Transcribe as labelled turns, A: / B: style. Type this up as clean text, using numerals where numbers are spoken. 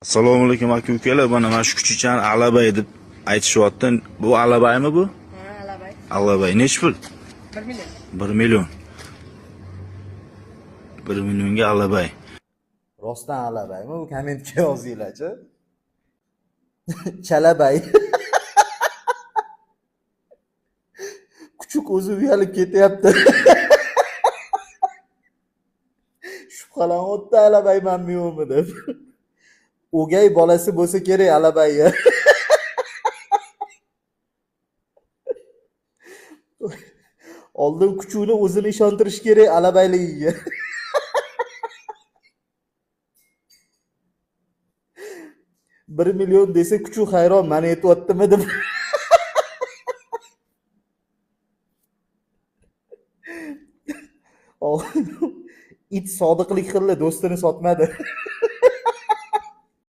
A: Assalomu alaykum aka ukalar. Mana shu kuchukchani alabay deb aytishyapti. Bu alabaymi bu?
B: Ha, alabay.
A: Alabay nechi pul?
B: 1 million.
A: 1 million. 1 millionga alabay.
C: Rostdan alabaymi? Bu kommentga yozinglarchi. Chalabay. Kuchuk o'zi uyalib ketyapti. Shubhalanyapti alabaymanmi yo'qmi deb. O'gay bolasi bo'lsa kerak alabayga. Oldin kuchukni o'zini ishontirish kerak alabayligiga. 1 million desa kuchuk hayron, mani aytyaptimi deb. It sodiqlik qildi, do'stini sotmadi.